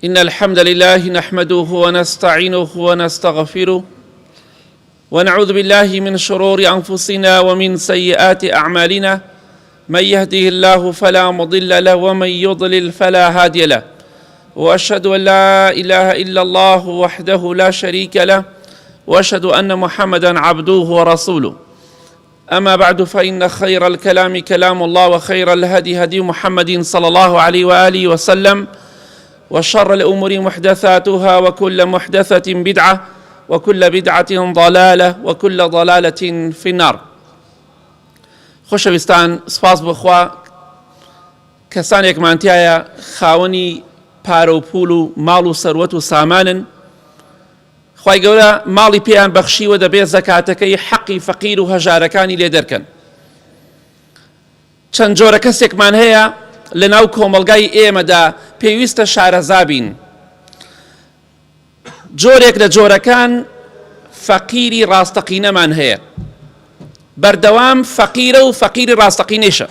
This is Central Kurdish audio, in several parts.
إن الحمد لله نحمده ونستعينه ونستغفره ونعوذ بالله من شرور أنفسنا ومن سيئات أعمالنا من يهده الله فلا مضل له ومن يضلل فلا هادي له وأشهد أن لا إله إلا الله وحده لا شريك له وأشهد أن محمدا عبده ورسوله أما بعد فإن خير الكلام كلام الله وخير الهدي هدي محمد صلى الله عليه وآله وسلم وشر الأمور محدثاتها وكل محدثة بدعة وكل بدعة ضلالة وكل ضلالة في النار خۆشەویستان سپاس بخوا کەسانێکمان تایە خاوەنی پارە و پول و ماڵ و سەروەت و سامانن خوای گەورە ماڵی پێیان بەخشیوە دەبێت زەکاتەکەی حەقی فەقیر و هەژارەکانی لێ دەرکەن. چەند جۆرە کەسێکمان هەیە لە ناو کۆمەڵگای ئێمەدا پێویستە شارەزا بین. جۆرێک لە جۆرەکان فەقیری ڕاستەقینەمان هەیە. بەردەوام فەقیرە و فەقیری ڕاستەقینەیشە.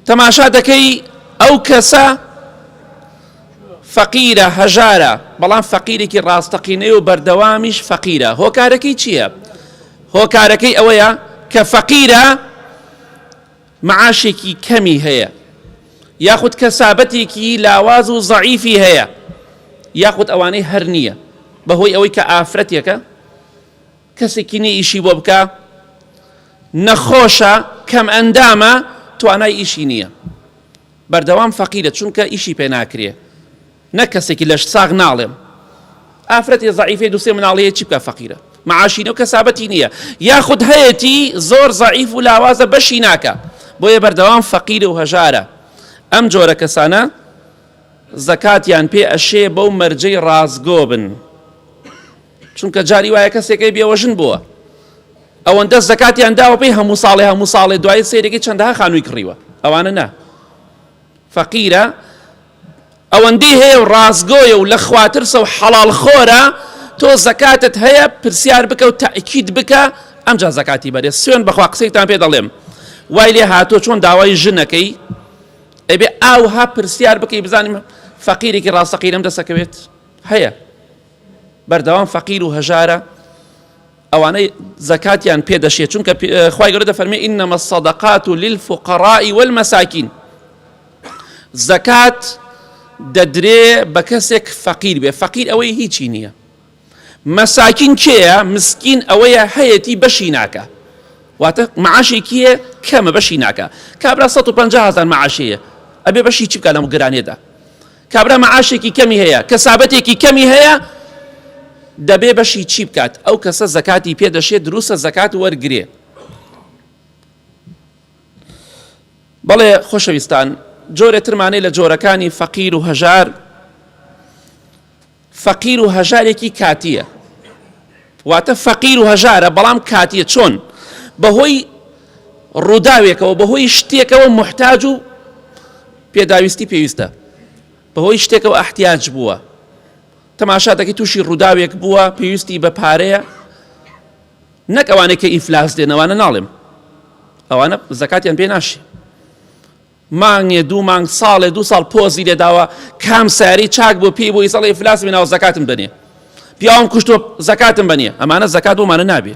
تەماشا دەکەی ئەو کەسە فەقیرە هەژارە بەڵام فەقیرێکی ڕاستەقینەی و بەردەوامیش فەقیرە هۆکارەکەی چییە؟ هۆکارەکەی ئەوەیە کە فەقیرە معاشێکی کەمی هەیە یاخود کەسابەتێکی لاواز و زەعیفی هەیە یاخود ئەوانەی هەر نییە بەهۆی ئەوەی کە ئافرەتێکە کەسێکی نیە ئیشی بۆ بکا نەخۆشە کەم ئەندامە توانای ئیشی نییە بەردەوام فەقیرە چونکە ئیشی پێ ناکرێ نەک کەسێکی لەش ساغ ناڵێم ئافرەتی زەعیفەی دوسێ مناڵەیە چی بکە فەقیرە معاشی و کەسابەتی نییە یاخود هەیەتی زۆر زەعیف و لاوازە بەشی ناکە بۆیە بەردەوام فەقیر و هەژارە ئەم جۆرە کەسانە زەکاتیان پێ ئەشێ بەو مەرجەی ڕاستگۆ بن چونکە جاری وایە کەسێکەی بێوەژن بووە ئەوەندە زەکاتیان داوە پێی هەموو ساڵێ هەموو ساڵێ دوایی سەیرێکی چەندەها خانووی کڕیوە ئەوانە نا فەقیرە ئەوەندەی هەیە و ڕاستگۆیە و لە خواترسە و حەڵاڵ خۆرە تۆ زەکاتت هەیە پرسیار بکە و تەئکید بکە ئەمجا زەکاتی بەرێ سوێن بەخوا قسەیتان پێ دەڵێم وای لێ هاتووە چۆن داوای ژنەکەی ئەبێ ئاوها پرسیار بکەی بزانیم فەقیرێکی ڕاستەقینەم دەسەکەوێت هەیە بەردەوام فەقیر و هەژارە ئەوانەی زەکاتیان پێ دەشێت چونکە خوای گەورە دەفەرمێ ئینەمە الصدقات للفقراء والمساکین زەکات دەدرێ بە کەسێک فەقیر بێ فەقیر ئەوەی هیچی نییە مەساکین کێیە مسکین ئەوەیە هەیەتی بەشی ناکە واتە معاشێکیە کەمە بەشی ناکە کابرا 150 هزار معاشەیە ئەبێ بەشی چی بکە لەم گرانێدا کابرا مەعاشێکی کەمی هەیە، کەسابەتێکی کەمی هەیە، دەبێ بەشی چی بکات؟ ئەو کەسە زەکاتی پێ دەشێ، دروستە زەکات وەرگرێ. بەڵێ خۆشەویستان، جۆرێ ترمانەی لە جۆرەکانی فەقیر و هەژار، فەقیر و هەژارێکی کاتییە. واتە فەقیر و هەژارە بەڵام کاتیە چۆن؟ بەهۆی ڕووداوێکەوە بەهۆی شتێکەوە محتاج و پێداویستی پێویستە بەهۆی شتێکەوە ئەحتیاج بووە تەماشا دەکەی تووشی ڕووداوێک بووە پێویستی بە پارەیە نەک ئەوانەی کە ئیفلاس دێن ئەوانە ناڵێم ئەوانە زەکاتیان پێ ناشێ مانگێ دوو مانگ ساڵێ دوو ساڵ پۆزی لێداوە کام ساری چاک بۆ پێی بۆ ئیسەڵ ئیفلاس بناوە زەکاتم بنێ پیاوم کوشتۆ زەکاتم بنێ ئەمانە زەکات بۆمانە نابێ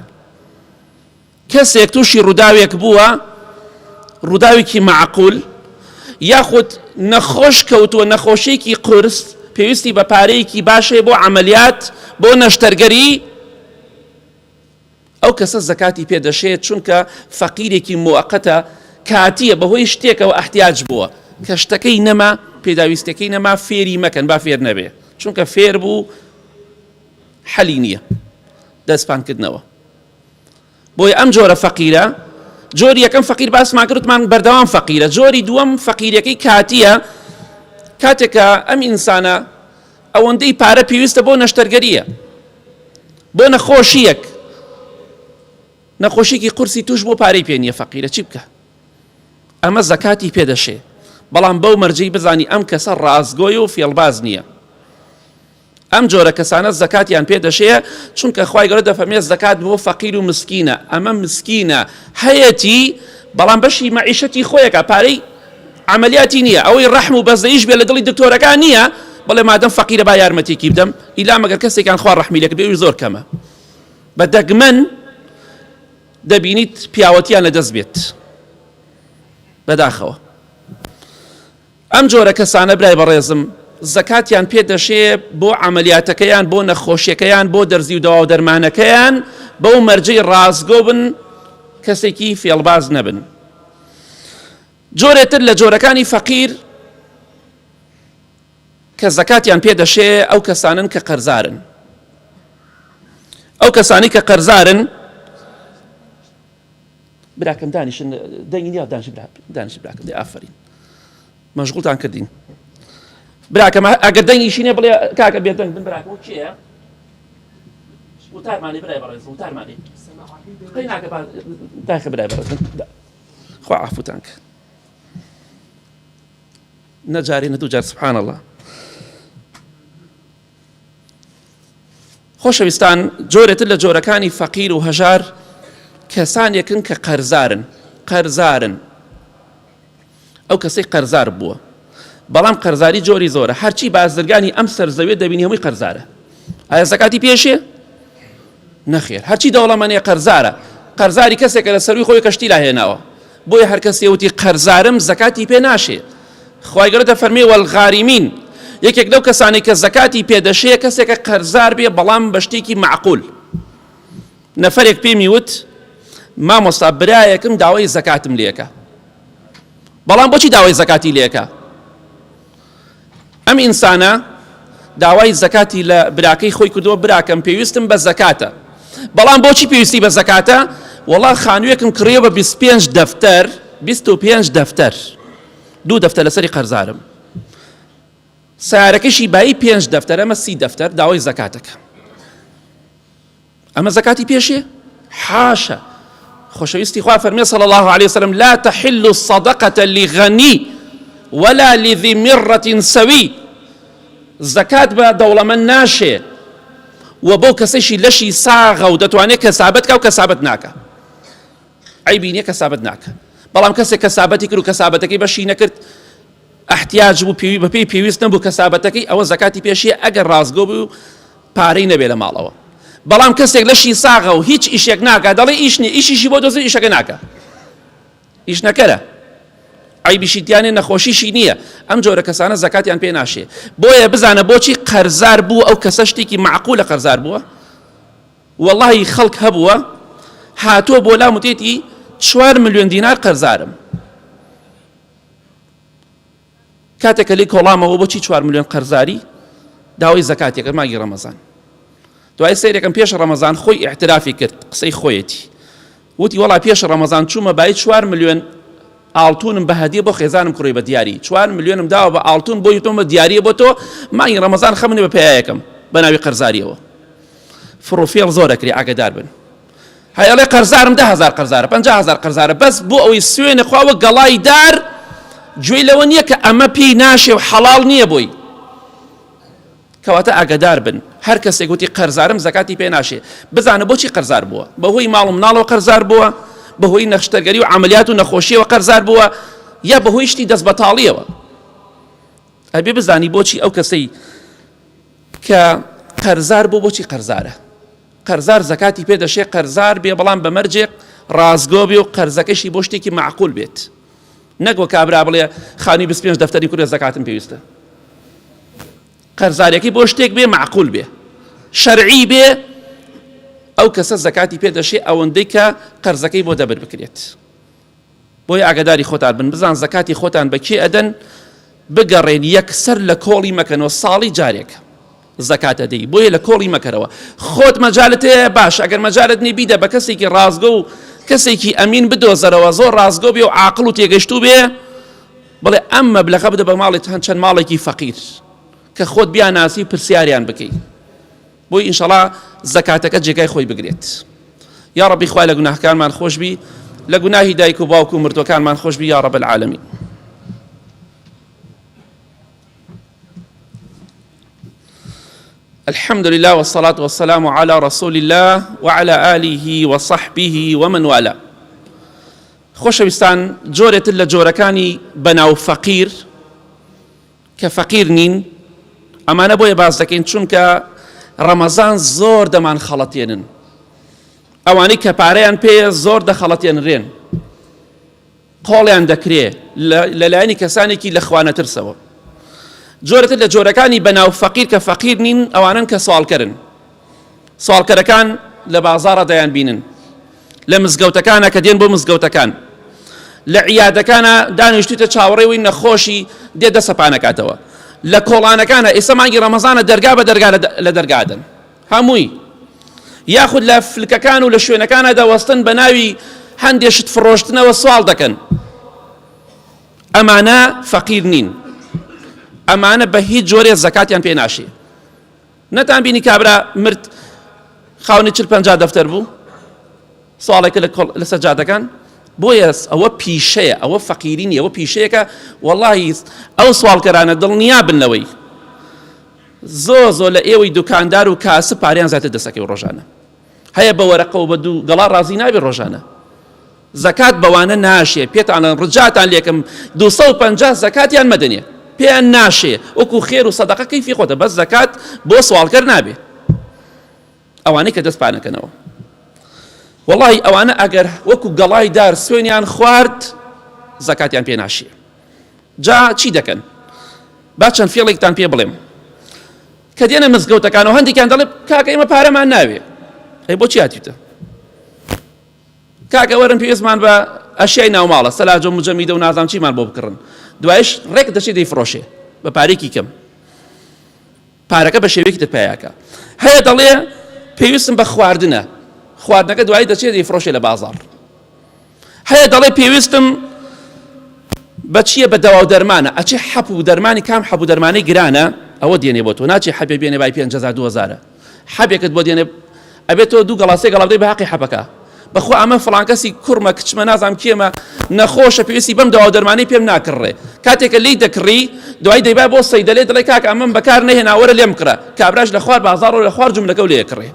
کەسێک تووشی ڕووداوێک بووە ڕووداوێکی معقول یاخود نەخۆش کەوتووە نەخۆشیێکی قورس پێویستی بە پارەیەکی باشەیە بۆ عملیات بۆ نەشتەرگەری ئەو کەسە زەکاتی پێ دەشێت چونکە فەقیرێکی موەقەتە کاتیە بەهۆی شتێکەوە ئەحتیاج بووە کە شتەکەی نەما پێداویستەکەی نەما فێری مەکەن با فێر نەبێ چونکە فێر بوو حەلی نییە دەستپانکردنەوە بۆیە ئەم جۆرە فەقیرە جۆری یەکەم فەقیر باسمان کرد وتمان بەردەوام فەقیرە جۆری دووەم فەقیرەکەی کاتیە کاتێکە ئەم ئینسانە ئەوەندەی پارە پێویستە بۆ نەشتەرگەریە بۆ نەخۆشیەک نەخۆشیکی قورسی توش بۆ پارەی پێ نییە فەقیرە چی بکە ئەمە زەکاتی پێدەشێ بەڵام بەو مەرجەی بزانی ئەم کەسە ڕاستگۆی و فێڵباز نییە ئەم جۆرە کەسانە زەکاتیان پێ دەشێ چونکە خوای گەورە دەفەرمێ زەکات بۆ فەقیر و مسکینە ئەمە مسکینە هەیەتی بەڵام بەشی مەعیشەتی خۆیەکە پارەی. عەمەلیاتی نییە ئەوەی ڕەحم و بەزەیش بێ لە دڵی دکتۆرەکان نییە بەڵێ مادەم فەقیرە با یارمەتێکی بدەم ئیلا مەگەر کەسێکان خوا ڕەحمی لێکرد بێ زۆر کەمە بە دەگمەن دەبینیت پیاوەتیان لەدەست بێت بەداخەوە ئەم جۆرە کەسانە برای بەڕێزم زەکاتیان پێ دەشێ بۆ عەمەلیاتەکەیان بۆ نەخۆشیەکەیان بۆ دەرزی و دەواو دەرمانەکەیان بەو مەرجەی ڕاستگۆ بن کەسێکی فێڵباز نەبن. جۆرێ تر لە جۆرەکانی فەقیر کە زەکاتیان پێ دەشێ ئەو کەسانن کە قەرزارن ئەو کەسانی کە قەرزارن براکەم دانیشن دەنگی نیە دانیش دانیش براکەم دێ ئافرین مەشغوڵتان کردین براکەم ئەگەر دەنگیشی نێ بڵێ کاکە بێدەنگ بن براکەم کێیە وتارمانی برای بەڕێز وتارمانی قەی ناکە داخە برای بەڕێز خوا عفوتان کە نەجارێ نە دوو جار سبحان الله خۆشەویستان جۆرێتر لە جۆرەکانی فەقیر و هەژار کەسانێکن کە قەرزارن قەرزارن ئەو کەسەی قەرزار بووە بەڵام قەرزاری جۆری زۆرە هەرچی بازرگانی ئەم سەرزەوێ دەبینی هەمووی قەرزارە ئایا زەکاتی پێشێ نەخێر هەرچی دەوڵەمەنێ قەرزارە قەرزاری کەسێکە لە سەروی خۆی کەشتی لاهێناوە بۆیە هەر کەسێ وتی قەرزارم زەکاتی پێ ناشێ خوای گەورە دەفەرمێ والغارمین یەکێک لەو کەسانەی کە زەکاتی پێ دەشێ کەسێکە قەرزار بێ بەڵام بە شتێکی معقول نەفەرێک پێمی وت مامۆستا برایەکم داوای زەکاتم لێکە بەڵام بۆچی داوای زەکاتی لێکە ئەم ئینسانە داوای زەکاتی لە براکەی خۆی کردووە براکەم پێویستم بە زەکاتە بەڵام بۆچی پێویستی بە زەکاتە وەڵا خانوویەکم کڕیوە بە 25 دەفتەر 25 دەفتەر دوو دەفتەر لەسەری قەرزارم سیارەکەشی بایی پێنج دەفتەر ئەمە سی دەفتەر داوای زەکاتەکە ئەمە زەکاتی پێشێ؟ حاشا خۆشەویستی خوا فەرمی صلی الله عليه وسلم لا تحل الصدقة لغني ولا لذي مرة سوي زەکات بە دەوڵەمەند ناشێ و بۆ کەسێکی لەشی ساغە و دەتوانێت کەسابەت کا و کەسابەت ناکە عیبی نییە کەسابەت ناکە بەڵام کەسێک کەسابەتی کرد و کەسابەتەکەی بەشی نەکرد احتیاج بوو پێوی بەپێی پێویست نەبوو کەسابەتەکەی ئەوە زەکاتی پێشیە ئەگەر ڕاستگۆ بوو پارەی نەبێ لە ماڵەوە بەڵام کەسێک لەشی ساغە و هیچ ئیشێک ناکا دەڵێ ئیش نیە ئیشیشی بۆ دۆزی ئیشەکە ناکا ئیش نەکەرە عیبیشی تیانێ نەخۆشیشی نییە ئەم جۆرە کەسانە زەکاتیان پێ ناشێ بۆیە بزانە بۆچی قەرزار بوو ئەو کەسە شتێکی معقولە قەرزار بووە وەڵی خەڵک هەبووە هاتووە بۆ لام وتێتی چوار ملیۆن دینار قەرزارم کاتێک کە لێی کۆڵامەوە بۆچی چوار ملیۆن قەرزاری داوای زەکاتی کرد مانگی ڕەمەزان دوای سەیرەکەم پێش ڕەمەزان خۆی ئیعترافی کرد قسەی خۆیەتی وتی وەڵا پێش ڕەمەزان چوومە بای چوار ملیۆن ئاڵتونم بە هەدیە بۆ خێزانم کوڕی بە دیاری چوار ملیۆنم داوە بە ئاڵتون بۆی تۆم بە دیاریە بۆ تۆ مانگی ڕەمەزان خەمنی بە پیایەکەم بە ناوی قەرزاریەوە فڕوفێڵ زۆر ئەکرێ ئاگدار بن هەی ئەڵێ قەرزارم 10هزار قەرزارە 5هزار قەرزارە بەس بۆ ئەوەی سوێنە خوا وەک گەڵای دار گوێی لەوە نییە کە ئەمە پێی ناشێ و حەڵاڵ نییە بۆی کەواتە ئاگدار بن هەر کەسێک وتی قەرزارم زەکاتی پێ ناشێ بزانە بۆچی قەرزار بووە بەهۆی ماڵ و مناڵەوە قەرزار بووە بەهۆی نەخشتەرگەری و عملیات و نەخۆشیەوە قەرزار بووە یا بەهۆی شتی دەست بەتاڵیەوە ئەبێ بزانی بۆچی ئەو کەسەی کە قەرزار بوو بۆچی قەرزارە قەرزار زەکاتی پێ دەشێ قەرزار بێ بەڵام بە مەرجێک ڕاستگۆ بێ و قەرزەکەشی بۆ شتێکی مەعقول بێت نەک وە کابرا بڵێ خانووی 25 دەفتەری کورە زەکاتم پێویستە قەرزارەکەی بۆ شتێک بێ معقول بێ شەرعی بێ ئەو کەسە زەکاتی پێ دەشێ ئەوەندەی کە قەرزەکەی بۆ دەبر بکرێت بۆیە ئاگاداری خۆتان بن بزان زەکاتی خۆتان بە کێ ئەدەن بگەڕێن یەکسەر لە کۆڵی مەکەنەوە ساڵی جارێک زەکات ئەدەی بۆیە لە کۆڵی مەکەرەوە خۆت مەجالت هەیە باش ئەگەر مەجالت نی بیدە بە کەسێکی ڕاستگۆ و کەسێکی ئەمین بدۆزەرەوە زۆر ڕاستگۆ بێ و عاقڵ و تێگەشتوو بێ بڵێ ئەم مەبلەغە بدە بە ماڵێک چەند ماڵێکی فەقیر کە خۆت بیاناسی پرسیاریان بکەی بۆی ئینشەڵا زەکاتەکە جێگای خۆی بگرێت یاڕەبی خوای لە گوناهەکانمان خۆشبی لە گوناهی دایک و باوک و مردوەکانمان خۆشبی یا رب العالمین. الحمد لله والصلاة والسلام على رسول الله وعلى آله وصحبه ومن والاه. خۆشەویستان جۆرێتر لە جۆرەکانی بەناو فەقیر کە فەقیر نین ئەمانە بۆیە باس دەکەین چونکە ڕەمەزان زۆر دەمان خەڵەتێنن ئەوانەی کە پارەیان پێیە زۆر دەخەڵەتێنرێن قۆڵیان دەکرێ لەلایەنی کەسانێکی لە خوانەترسەوە. جۆرەتر لە جۆرەکانی بەناو فەقیر کە فەقیر نین ئەوانەن کە سواڵکەرن. سواڵکەرەکان لە بازاڕە دەیان بینن. لە مزگەوتەکانە کە دێن بۆ مزگەوتەکان. لە عیادەکانە دانیشتویتە چاوەڕێی نەخۆشی دێ دەسە پانەکاتەوە. لە کۆڵانەکانە ئێستا مانگی ڕەمەزانە دەرگا بە دەرگا لە دەرگادەن. هەمووی یاخود لە فلکەکان و لە شوێنەکانە دەوەستن بە ناوی هەندێ شت فڕۆشتنەوە سواڵ دەکەن ئەمانە فەقیر نین ئەمانە بە هیچ جۆرێ زەکاتیان پێ ناشێ نەتان بینی کابرا مرد خاونی چل پەنجا دەفتەر بوو ساڵێکە لەسەر جادەکان بۆیە ئەوە پیشەیە ئەوە فەقیری نیە ئەوە پیشەیەکە وەڵی ئەو سواڵکەرانە دڵنیا بن لەوەی زۆر زۆر لە ئێوەی دوکاندار و کاسب پارەیان زیاتر دەست ئەکەوێ ڕۆژانە هەیە بە وەرەقە و بە دوو گەڵا ڕازی نابێ ڕۆژانە زەکات بەوانە ناشێ پێتان ڕجاتان لێکم 250 زەکاتیان مەدەنێ پێیان ناشێ وەکو خێر و سەدەقە کەیفی خۆتە بەس زەکات بۆ سواڵکەر نابێ ئەوانەی کە دەست پانەکەنەوە وەڵی ئەوانە ئەگەر وەکو گەڵای دار سوێنیان خوارد زەکاتیان پێ ناشێ جا چی دەکەن با چەند فێڵێکتان پێ بڵێم کە دێنە مزگەوتەکانەوە هەندێکیان دەڵێ کاکە ئێمە پارەمان ناوێ ئەی بۆچی هاتیتە کاکە وەرن پێویستمان بە ئەشیای ناوماڵە سەلاجە و مجەمیدە و نازام چیمان بۆ بکڕن دوایش ڕێک دەچێت دەیفرۆشێ بە پارێکی کەم پارەکە بە شێوەیەکی تر پەیاکە هەیە دەڵێ پێویستم بە خواردنە خواردنەکە دوایی دەچێت دەیفرۆشێ لە بازاڕ هەیە دەڵێ پێویستم بە چییە بە دەوا و دەرمانە ئەچێ حەپ و دەرمانی کام حەپ و دەرمانەی گرانە ئەوە دێنێ بۆ تۆ ناچێ حەبێ بێنێ بای 5000 2000 حەبێکت بۆ دێنێ ئەبێت تۆ دوو گەڵا سێ گەڵا بدەی بە حەقی حەپەکە بەخوا ئەمە فڵان کەسی کوڕمە کچمە نازانم کێمە نەخۆشە پێویستی بەم دەوا و دەرمانەی پێم ناکڕێ کاتێکە لێی دەکڕی دوای دەیبا بۆ سەیدەلێ دەڵێ کاکە ئەمەم بەکار نەهێنا وەرە لێم کڕە کابراش لە خوار بازاڕ و لە خوار جوملەکە و لێ کڕێ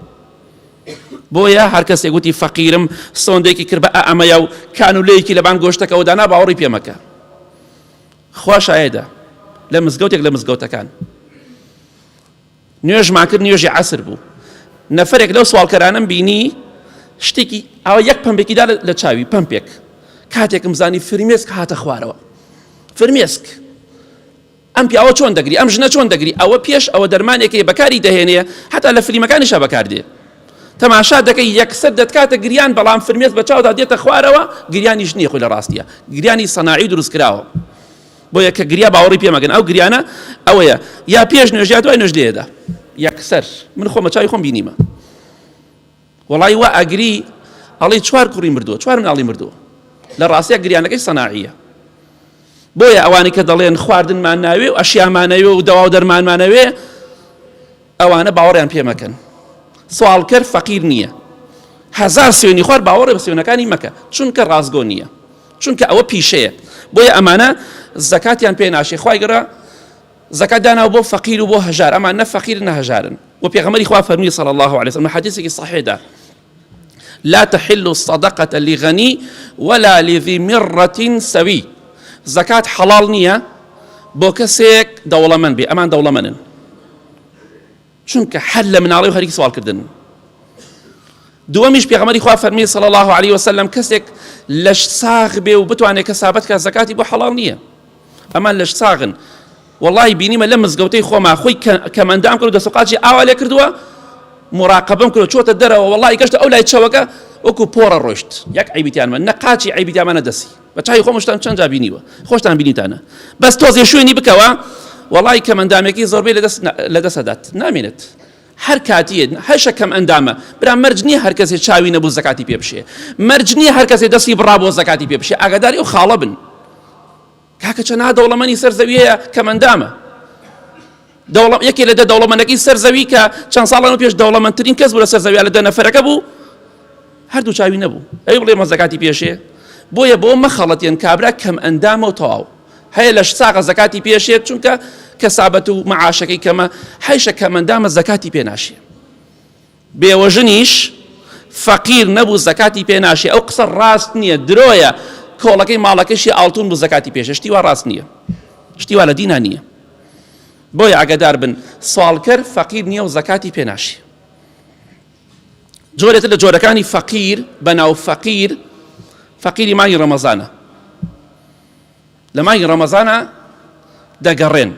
بۆیە هەر کەسێک وتی فەقیرم سۆندێکی کرد بە ئەمەیە و کانولەیەکی لەبان گۆشتەکەەوە دانا باوەڕی پێمەکە خوا شایدە لە مزگەوتێک لە مزگەوتەکان نوێژمان کرد نوێژی عەسر بوو نەفرێک لەو سواڵکەرانم بینی شتێکی ئەوە یەک پەمپێکی دا لە چاوی پەمپێک کاتێکم زانی فرمێسک هاتە خوارەوە فرمێسک ئەم پیاوە چۆن دەگری ئەم ژنە چۆن دەگری ئەوە پێش ئەوە دەرمانێکی بەکاری دەهێنێ هەتا لە فلیمەکانیشا بەکاردێ تەماشا دەکەی یەکسەر دەتکاتە گریان بەڵام فرمێس بە چاودا دێتە خوارەوە گریانیش نییە خۆی لە ڕاستیە گریانی سەناعی دروست کراوە بۆیە کە گریا باوەڕی پێ مەگەن ئەو گریانە ئەوەیە یا پێش نوێژ یا دوای نوێژ لێدا یەکسەر من خۆمە چاوی خۆم بینیمە وەڵی وا ئەگری ئەڵی چوار کوڕی مردووە چوار مناڵی مردووە لە ڕاستە گریانەکەی سەناعیە بۆیە ئەوانەی کە دەڵێن خواردنمان ناوێ و ئەشیامانەوێ و دەوا و دەرمانمانەوێ ئەوانە باوەڕیان پێ مەکەن سواڵکەر فەقیر نییە هەزار سوێنی خوارد باوەڕێ بە سوێنەکانی مەکە چونکە ڕاستگۆ نییە چونکە ئەوە پیشەیە بۆیە ئەمانە زەکاتیان پێ ناشێ خوای گەورە زەکات داناوە بۆ فەقیر و بۆ هەژار ئەمان نە فەقیر نە هەژارن و پێغەمبەری خوا فەرمی صلی الله علیه وسلم حدیثێکی صحیحدا لا تحل الصدقة لغني ولا لذي مرة سوي زەکات حەڵاڵ نییە بۆ کەسێک دەوڵەمەند بێ ئەمان دەوڵەمەنن چونکە هەر لە مناڵی و هەریکی سواڵکردن دووەمیش پێغەمبەری خوا فەرمی صلی الله علیه وسلم کەسێک لەش ساغ بێ و بتوانێت کەسابەت کە زەکاتی بۆ حەڵاڵ نییە ئەمان لەش ساغن وەڵی بینیمە لە مزگەوتەی خۆما خۆی کەمەندام کرد و دەست و قاچی ئاوا لێ کردووە مراقبم کرد چۆتە دەرەوە وەڵی گەشتە ئەو لای چەوەکە وەکو پۆڕە ڕۆشت یەک عیبیتیانمە نە قاچی عیبیتیامانە دەستی بە چاوی خۆمشتان چەند جا بینیوە خۆشتان بینیتانە بەس تۆزێ شوێنی بکەوە وەڵی کەمەندامێکی زۆربەی لەدەست لەدەست ئەدات نامێنێت هەر کاتیە هەشە کەم ئەندامە برا مەرج نییە هەر کەسێ چاوی نەبوو زەکاتی پێ بشێ مەرج نییە هەر کەسێ دەستی بڕا بۆ زەکاتی پێ بشێ ئاگاداری ئەو خاڵە بن کاکە چەنا دەوڵەمەنی سەر زەویەیە کەمەندامە دەوڵەت یەکێ لە دە دەوڵەمەنەکەی سەر زەوی کە چەند ساڵان و پێش دەوڵەمەندترین کەس بوو لەسەر زەویا لە دە نەفەرەکە بوو هەردوو چاوی نەبوو ئەی بڵێ مەزەکاتی پێشێ بۆیە بۆ مەخەڵەتێن کابرا کەم ئەندامە و تەواو هەیە لەش ساغە زەکاتی پێشێت چونکە کەسابەت و معاشەکەی کەمە حیشە کەمەندامە زەکاتی پێ ناشێ بێوەژنیش فەقیر نەبوو زەکاتی پێ ناشێ ئەو قسە ڕاست نییە درۆیە. کۆڵەکەی ماڵەکەشی ئاڵتون بوو زەکاتی پێشە شتی وا ڕاست نییە شتی وا لە دینا نییە بۆیە ئاگادار بن سواڵکەر فەقیر نییە و زەکاتی پێ ناشی جۆرێتر لە جۆرەکانی فەقیر بەناو فەقیر فەقیری مانگی ڕەمەزانە لە مانگی ڕەمەزانە دەگەڕێن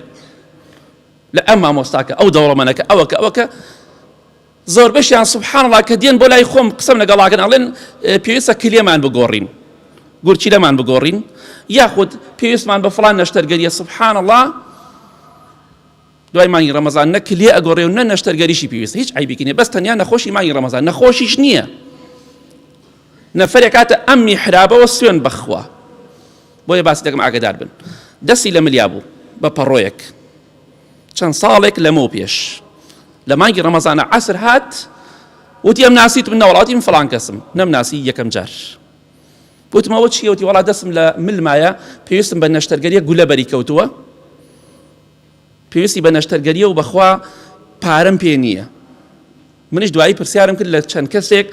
لە ئەم مامۆستاکە ئەو دەوڵەمەنەکە ئەوەکە ئەوەکە زۆربەشیان سبحان الله کە دێن بۆ لای خۆم قسەم لەگەڵاکەن ئەڵێن پێویستە کلیەمان بگۆڕین گورچیلەمان بگۆڕین یاخود پێویستمان بە فڵان نەشتەرگەریە سبحان الله دوای مانگی ڕەمەزان نە کلیە ئەگۆڕێ و نە نەشتەرگەریشی پێویستە هیچ عیبێکی نییە بەس تەنیا نەخۆشی مانگی ڕەمەزان نەخۆشیش نییە نەفەرێک هاتە ئەم میحرابەوە سوێن بەخوا بۆیە باسی دەکەم ئاگدار بن دەستی لە ملیا بوو بە پەڕۆیەک چەند ساڵێک لەمەو پێش لە مانگی ڕەمەزانە عەسر هات وتی ئەم ناسیت من نەوەڵاتی من فڵان کەسم نەمناسی یەکەم جار وتم ئەوە چییە وتی وەڵا دەستم لە ملمایە پێویستم بە نەشتەرگەریە گولە بەری کەوتووە پێویستی بە نەشتەرگەریە و بەخوا پارەم پێ نییە منیش دوایی پرسیارم کرد لە چەند کەسێک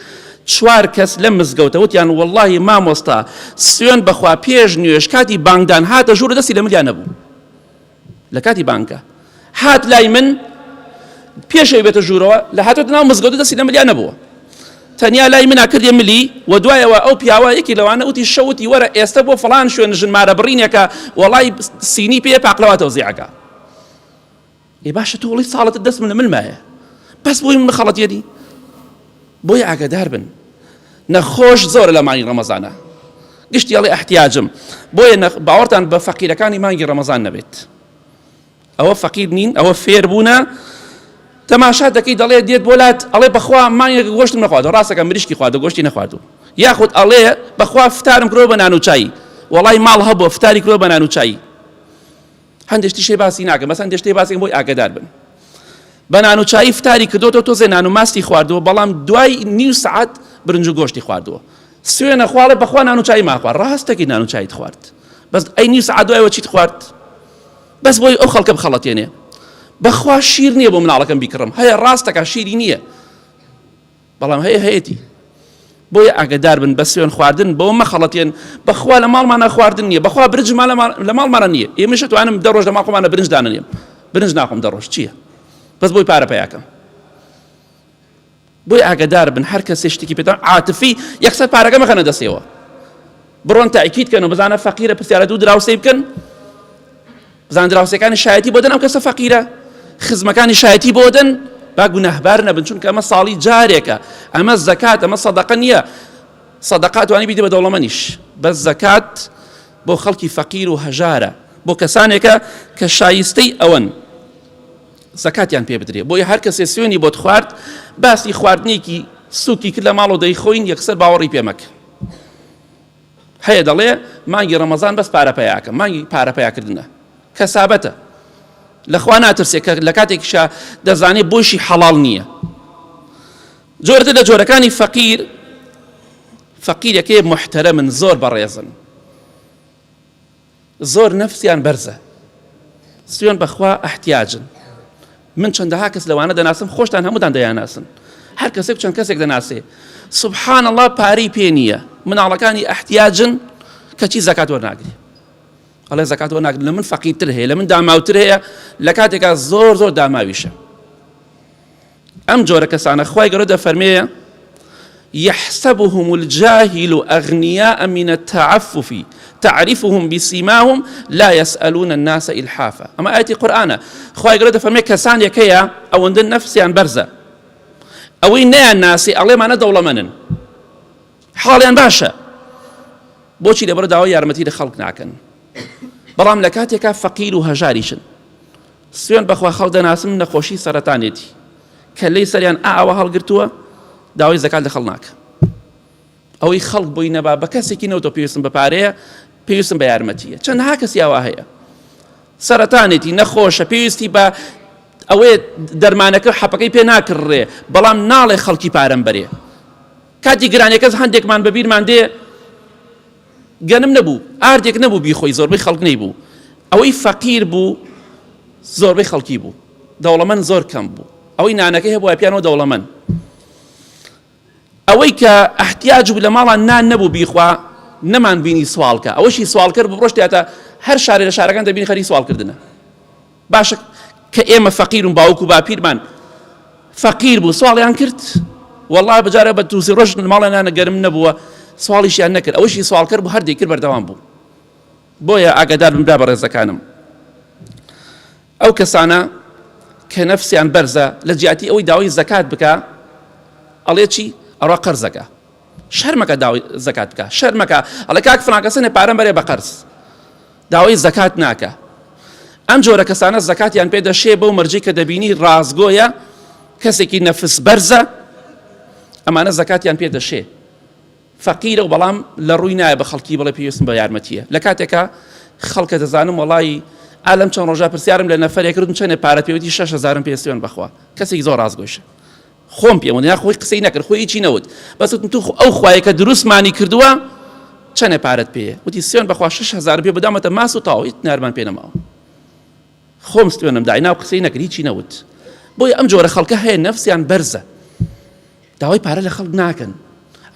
چوار کەس لەم مزگەوتە وتیان وەڵڵاهی مامۆستا سوێن بەخوا پێش نوێژ کاتی بانگدان هاتە ژوورە دەستی لە ملیا نەبوو لە کاتی بانگە هات لای من پێشەوەی بێتە ژوورەوە لە هاتۆتە ناو مزگەوت دەستی لە ملیا نەبووە تەنیا لای منا کردێ ملی و دوایەوە ئەو پیاوە یەکی لەوانە وتی شەوتی وەرە ئێستا بۆ فڵان شوێن ژنمارە بڕینێکە وەڵای سینی پێ پاقلەوە تەوزیعەکە ئێ باشە تۆ وڵی ساڵەتە دەستم لە ملمایە بەس بۆی من خەڵەتێنی بۆیە ئاگادار بن نەخۆش زۆرە لە مانگی ڕەمەزانە گشتی ئەڵێ احتیاجم بۆیە باوەڕتان بە فەقیرەکانی مانگی ڕەمەزان نەبێت ئەوە فەقیر نین ئەوە فێر بوونە تەماشا دەکەی دەڵێ دێت بۆ لات ئەڵێ بەخوا مانگێک گۆشتم نەخواردو ڕاستەکە مریشکی خواردو گۆشتی نەخواردو یاخود ئەڵێ بەخوا فتارم کرۆ بە نان و چای وەڵای ماڵ هەبووە فتاری کرۆ بە نان و چای هەندێک شتیش هەیە باسی ناکەم بەس هەندێک شتێ باسی بۆی ئاگادار بن بە نان و چایی فتاری کردوەوە تۆزێ نان و ماستی خواردووە بەڵام دوای نیو سەعات برنج و گۆشتی خواردووە سوێنە خواڵێ بەخوا نان و چایی ماخوارد ڕاستەکی نان و چایت خوارد بەس ئەی نیو سەعات دوایەوە چیت خوارد بەس بۆی ئەو خەڵکە بخەڵەتێنێ بەخوا شیر نییە بۆ مناڵەکەم بیکڕم هەیە ڕاستەکە شیری نییە بەڵام هەیە هەیەتی بۆیە ئاگدار بن بە سوێن خواردن بەوە مەخەڵەتێن بەخوا لە ماڵمانە خواردن نییە بەخوا برنج لە ماڵمانە نییە ئێمەش توانم دە ڕۆژ لە ماڵ خۆمانە برنج دانەنێم برنج ناخۆم دە ڕۆژ چییە بەس بۆی پارە پیاکەم بۆی ئاگدار بن هەر کەسێ شتێکی پێتان عاتفی یەکسەر پارەکە مەخەنە دەستەوە بڕۆن تاکیت کەن و بزانە فەقیرە پرسیارە دوو دراوسێ بکەن بزان دراوسێکانی شایەتی بۆ دەن ئەم کەسە فەقیرە خزمەکانی شایەتی بۆ دەن با گوناهبار نەبن چونکە ئەمە ساڵی جارێکە ئەمە زەکات ئەمە سەدەقە نییە سەدەقات توانی بیدە بە دەوڵەمەنیش بەس زەکات بۆ خەڵکی فەقیر و هەژارە بۆ کەسانێکە کە شایستەی ئەوەن زەکاتیان پێ بدرێ بۆیە هەر کەسێ سوێنی بۆت خوارد باسی خواردنێکی سوکی کرد لە ماڵەوە دەیخۆین یەکسەر باوەڕی پێ مەکە هەیە دەڵێ مانگی ڕەمەزان بەس پارە پەیاکەم مانگی پارە پەیاکردنە کەسابەتە لەخوا ناترسێ کە لە کاتێکیشا دەزانێ بۆشی حەڵاڵ نییە جۆرتر لە جۆرەکانی فەقیر فەقیرەکەی محتەرەمن زۆر بەڕێزن زۆر نەفسیان بەرزە سوێن بەخوا ئەحتیاجن من چەندەها کەس لەوانە دەناسم خۆشتان هەمووتان دەیانناسن هەر کەسێک چەند کەسێک دەناسێ سبحان الله پارەی پێ نییە مناڵەکانی ئەحتیاجن کەچی زەکات وەرناگرێ ئەڵێ زەکات وەرناگرن لە من فەقیرتر هەیە لە من داماوتر هەیە لە کاتێکا زۆر زۆر داماویشە ئەم جۆرە کەسانە خوای گەورە دەفەرمێ يحسبهم الجاهل أغنياء من التعفف تعرفهم بسيماهم لا يسألون الناس إلحافا ئەمە ئاەتی قورآانە خوای گەورە دەفەرمێ کەسانێک هەیە ئەوەندە نەفسیان بەرزە ئەوەی نەیان ناسی ئەڵێمانە دەوڵەمەنن حاڵیان باشە بۆچی لەبەر داوای یارمەتی لە خەڵک ناکەن بەڵام لە کاتێکا فەقیر و هەژاریشن سوێند بەخوا خەڵک دەناسم نەخۆشی سەرەتانێتی کەللەی سەریان ئاوا هەڵگرتووە داوای زەکات لە خەڵک ناکە ئەوەی خەڵک بۆی نەبا بە کەسێکی نەوتۆ پێویستم بە پارەیە پێویستم بە یارمەتیە چەندها کەسی ئاوا هەیە سەرەتانێتی نەخۆشە پێویستی بە ئەوەیە دەرمانەکە حەپەکەی پێ ناکڕێ بەڵام ناڵێ خەڵکی پارەم بەرێ کاتی گرانەکەس هەندێکمان بەبیرمان دێ گەنم نەبوو ئاردێک نەبوو بیخۆی زۆربەی خەڵک نەیبوو ئەوەی فەقیر بوو زۆربەی خەڵکی بوو دەوڵەمەند زۆر کەم بوو ئەوەی نانەکەی هەبووە پیانەوە دەوڵەمەند ئەوەی کە احتیاج بوو لە ماڵان نان نەبوو بیخوا نەمان بینی سواڵکە ئەوەشی سواڵکەر بوو ڕۆشتیاتە هەر شارێ لە شارەکان دەبینی خەریک سواڵکردنە باشە کە ئێمە فەقیرون باوک و باپیرمان فەقیر بوو سواڵیان کرد والله بجارە بە تووسی ڕۆژ ماڵیان نانە گەرم نەبووە سواڵیشیان نەکرد ئەوەشی سواڵکەر بوو هەر دەیکرد بەردەوام بوو بۆیە ئاگادار بن برا بەڕێزەکانم ئەو کەسانە کە نەفسیان بەرزە لە جیاتی ئەوەی داوای زەکات بکە ئەڵێ چی ئەڕا قەرزەکە شەرمەکە داوای زەکات بکە شەرمەکە ئەڵێ کاک فلان کەسەنێ پارەم بەرێ بە قەرز داوای زەکات ناکە ئەم جۆرە کەسانە زەکاتیان پێ دەشێ بەو مەرجەی کە دەبینی ڕاستگۆیە کەسێکی نەفس بەرزە ئەمانە زەکاتیان پێ دەشێ فەقیرە و بەڵام لە ڕووی نایە بە خەڵکی بڵێ پێویستم بە یارمەتیە لە کاتێکا خەڵکە دەزانم وەڵی ئالم چەند ڕۆژە پرسیارم لە نەفەرێک کردم چەندێ پارە پێوتی 6000 پێ سوێن بەخوا کەسێکی زۆر ڕاستگۆیشە خۆم پێم وت خۆی قسەی نەکرد خۆی هیچی نەوت بەس وتم تو ئەو خوایە کە دروستمانی کردووە چەنێ پارەت پێیە وتی سوێن بەخوا 6000 پێ بدامەتە ماس و تاو هیچ نارمان پێ نەماوە خۆم سوێنم دای ناو قسەی نەکرد هیچی نەوت بۆیە ئەم جۆرە خەڵکە هەیە نەفسیان بەرزە داوای پارە لە خەڵک ناکەن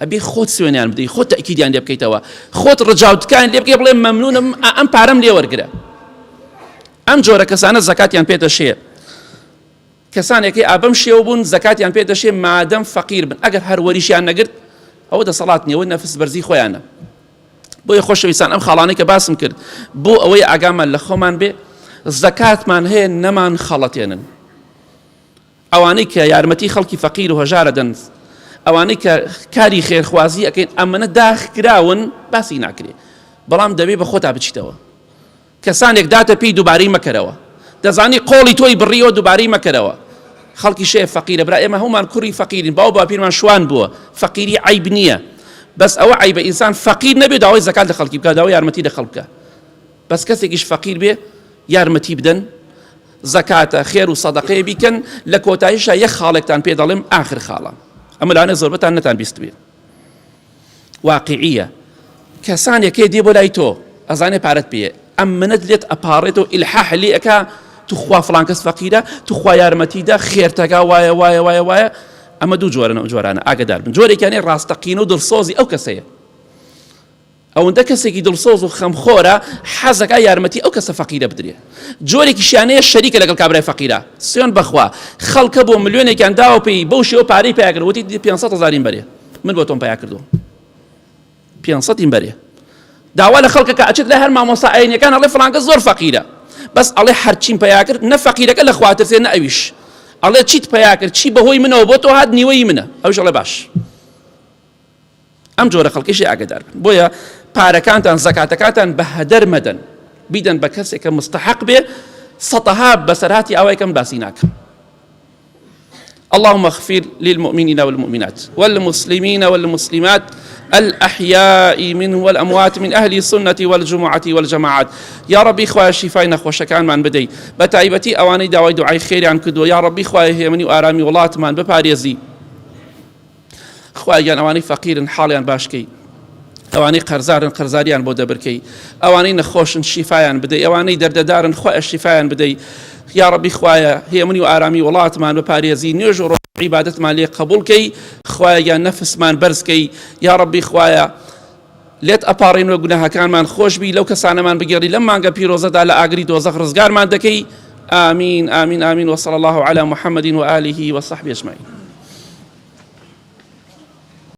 ئەبێ خۆت سوێنیان بدەی خۆت تەکیدیان لێ بکەیتەوە خۆت ڕجاوتکان لێ بکەی بڵێ مەمنونم ئەم پارەم لێ وەرگرە ئەم جۆرە کەسانە زەکاتیان پێ دەشێ کەسانێک هەیە ئا بەم شێوە بوون زەکاتیان پێ دەشێ مادەم فەقیر بن ئەگەر هەر وەریشیان نەگرت ئەوە دەسەڵات نیە ئەوە نەفس بەرزی خۆیانە بۆیە خۆشەویستان ئەم خاڵانەی کە باسم کرد بۆ ئەوەی ئاگامان لە خۆمان بێ زەکاتمان هەیە نەمان خەڵەتێنن ئەوانەی کە یارمەتی خەڵکی فەقیر و هەژارە دەن ئەوانەی کە کاری خێرخوازی ئەەکەین ئەمەنە داخکراون باسی ناکرێ بەڵام دەبێ بە خۆتا بچیتەوە کەسانێک داتە پێی دوبارەی مەکەرەوە دەزانی قۆڵی تۆی بڕیوە دوبارەی مەکەرەوە خەڵکی شێ فەقیرە برا ئێمە هەمومان کوڕی فەقیرین باو باپیرمان شوان بووە فەقیری عیب نییە بەس ئەوە عیبە ئینسان فەقیر نەبێ داوای زەکات لە خەڵکی بکە داوای یارمەتی لە خەڵک بکە بەس کەسێکیش فەقیر بێ یارمەتی بدەن زەکاتە خێر و سەدەقەیە بیکەن لە کۆتاییشا یەک خاڵێکتان پێ دەڵێم ئاخر خاڵە ئەمە لەوانەیە زۆربەتان نەتان بیستبێ واقیعیە کەسانێک هەیە دێ بۆ لای تۆ ئەزانێ پارەت پێیە ئەم منەت لێت ئەپاڕێتەوە ئیلحاح لێ ئەکا توخوا فڵان کەس فەقیرە توخوا یارمەتیدا خێرتەکا وایە وایە وایە وایە ئەمە دوو جۆرە ئەو جۆرانە ئاگدار بن جۆرێکیان ڕاستەقینە و دڵسۆزی ئەو کەسەیە ئەوەندە کەسێکی دڵسۆز و خەمخۆرە حەزەکا یارمەتی ئەو کەسە فەقیرە بدرێ جۆرێکیشیان هەیە شەریکە لەگەڵ کابرای فەقیرە سوێن بەخوا خەڵکە بۆ ملیۆنێکیان داوە پێی بەو شێوە پارەی پیا کرد وتی 500 هەزاریم بەرێ من بۆ تۆم پیا کردووە 500 بەرێ داوا لە خەڵکەکە ئەچێت لە هەر مامۆستا ئاینەکان ئەڵێ فڵانکە زۆر فەقیرە بەس ئەڵێ هەرچیم پیا کرد نە فەقیرەکە لە خوا ترسێ نە ئەویش ئەڵێ چیت پیا کرد چی بەهۆی منەوە بۆ تۆ هات نیوەی منە ئەویش ئەڵێ باش ئەم جۆرە خەڵکیشی ئاگدار بن بۆیە پارەکانتان زەکاتەکانتان بە هەدەر مەدەن بیدەن بە کەسێک کە مستحق بێ سەتەها بەسەرهاتی ئاوایکەم باسی ناکەم اللهم اغفر للمؤمنين والمؤمنات والمسلمين والمسلمات الأحياء منه والأموات من أهل السنة والجمعة والجماعات یا ڕەبی خوایە شیفای نەخۆشەکانمان بدەی بەتایبەتی ئەوانەی داوای دوعای خێریان کردووە یا ڕەبی خوایە هێمنی و ئارامی وڵاتمان بپارێزی خوایە گیان ئەوانەی فەقیرن حاڵیان باش کەی ئەوانەی قەرزارن قەرزاریان بۆ دەبرکەی ئەوانەی نەخۆشن شیفایان بدەی ئەوانەی دەردەدارن خوایە شیفایان بدەی یا ڕەبی خوایە هێمنی و ئارامی وڵاتمان بپارێزی نوێژ و ڕۆژ عیبادەتمان لێ قبوڵ کەی خوایە گیان نەفسمان بەرز کەی یا ڕەبی خوایە لێت ئەپاڕێین و گوناهەکانمان خۆش بی لەو کەسانەمان بگێڕی لەم مانگە پیرۆزەدا لە ئاگری دۆزەخ ڕزگارمان دەکەی آمین آمین آمین وصلی الله علی محمد وآله وصحبه اجمعین.